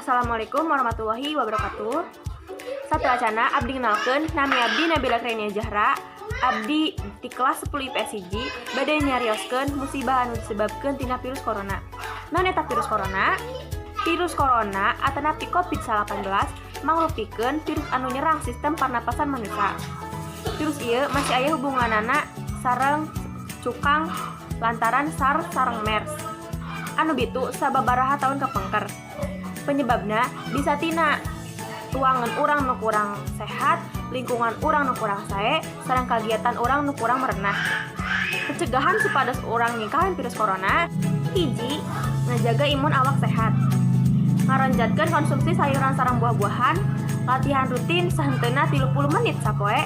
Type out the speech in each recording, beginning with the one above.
Assalamualaikum warahmatullahi wabarakatuh. Sateuacana abdi ngenalkeun, nami abdi Nabila Krenia Jahra. Abdi di kelas 10 IPS 1 bade nyarioskeun musibah anu disebabkeun tina virus corona. Naon eta virus corona? Virus corona atanapi COVID-19 mangrupikeun virus anu nyerang sistem parnapasan manusia. Virus ieu masih aya hubunganana sareng cukang lantaran SARS sareng MERS anu bitu sababaraha tahun kapengker. Penyebabna bisa tina tuangan urang nu kurang sehat, lingkungan urang nu kurang sae, sareng kagiatan urang nu kurang merenah. Pencegahan supados urang nyingkahan virus corona: hiji, ngajaga imun awak sehat, ngaronjatkeun konsumsi sayuran sareng buah-buahan, latihan rutin sahenteuna 30 menit sapoe,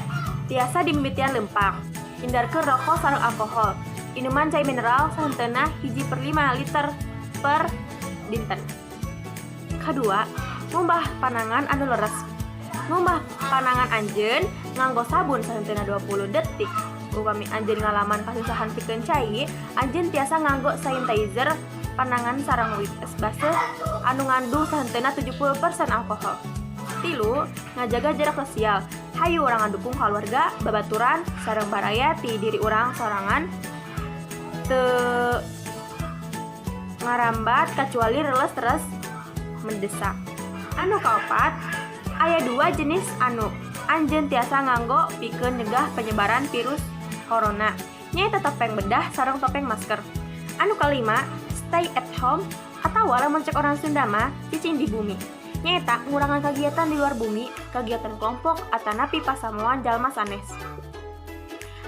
tiasa dimimitian leumpang, hindarkeun rokok sareng alkohol, inuman cai mineral sahenteuna 1/5 liter per dinten. Kedua, ngumbah panangan anu leres. Ngumbah panangan anjeun nganggo sabun sahenteuna 20 detik. Upami anjeun ngalaman kasusahan pikeun cai, anjeun tiasa nganggo sanitizer panangan sareng wipes baseuh anu ngandung sahenteuna 70% alkohol. Tilu, ngajaga jarak sosial. Hayu urang ngadukung keluarga, babaturan, sareng baraya ti diri urang sorangan, teu ngarambat kecuali reles terus mendesak. Anu kaopat, aya dua jenis anu anjeun tiasa nganggo pikeun nyegah penyebaran virus corona, nyaeta topeng bedah sareng topeng masker. Anu kalima, stay at home atau lamun cek orang Sunda mah cicing di bumi, nyaeta ngurangan kegiatan di luar bumi, kegiatan kelompok atanapi pasamuan jalma sanes.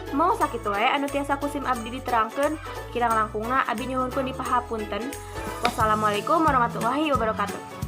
Mung sakitu wae anu tiasa ku sim abdi diterangkeun, kirang langkungna abdi nyuhunkeun dipahapunten. Wassalamualaikum warahmatullahi wabarakatuh.